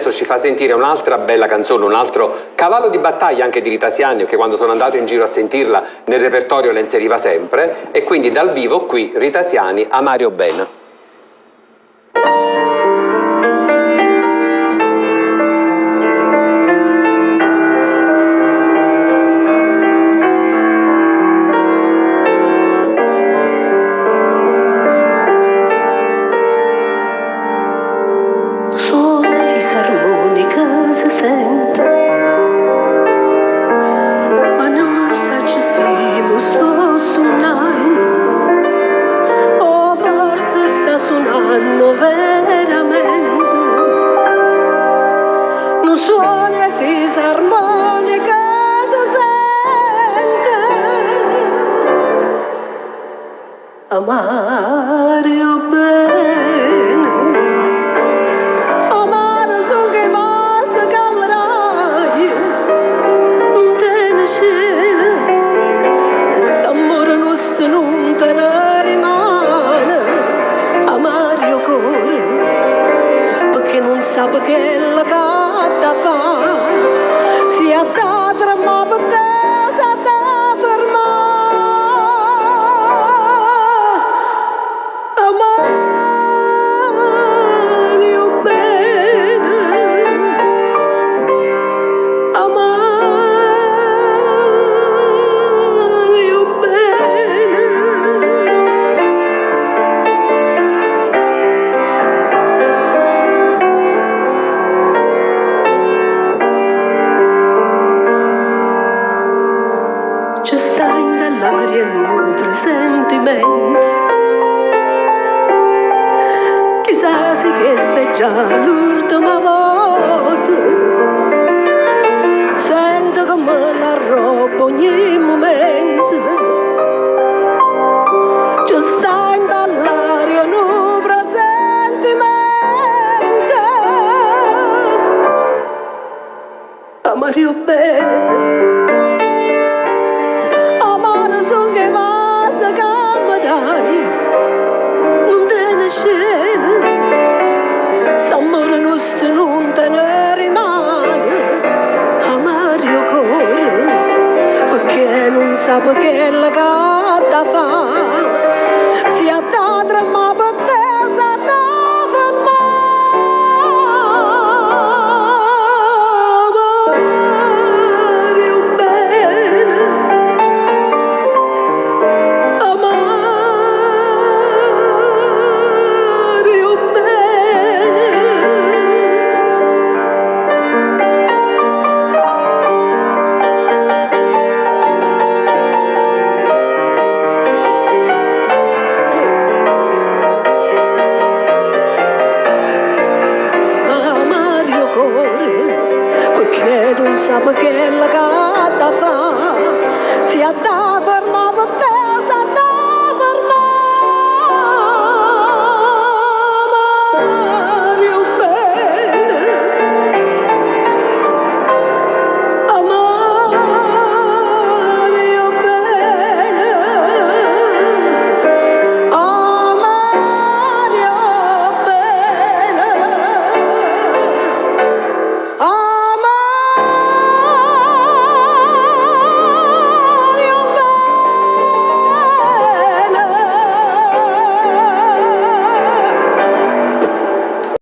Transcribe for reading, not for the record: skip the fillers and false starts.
adesso ci fa sentire un'altra bella canzone, un altro cavallo di battaglia anche di Rita Siani, che quando sono andato in giro a sentirla nel repertorio la inseriva sempre, e quindi dal vivo qui Rita Siani a Mario Ben. Suona fisarmonica si sente, ma non lo saccio se mo sto suonando, o forse sta suonando veramente. Non suona fisarmonica si sente. Amare o bene, amare so che vas camarai, non te ne scena, st'amore nostro non te ne rimane, amare io cuore, perché non sa perché la da fa, si è da tremare per te, sa da fermare. Amare io bene, amare io bene. C'è sta in dall'aria un presentimento, chissà se questa è già l'ultima volta. Sento come la roba ogni momento. C'è sta in dall'aria un presentimento. Amare io bene, amare son che vas camarai, non te ne scena, st'amore nostro non te ne rimane, amare io cuore, perché non sa perché la da fa, si è da tremare per te, sa da fermare. Amare io bene, amare io bene. Amare io cuore, perché non sa perché la da fa, si è da fermare per te,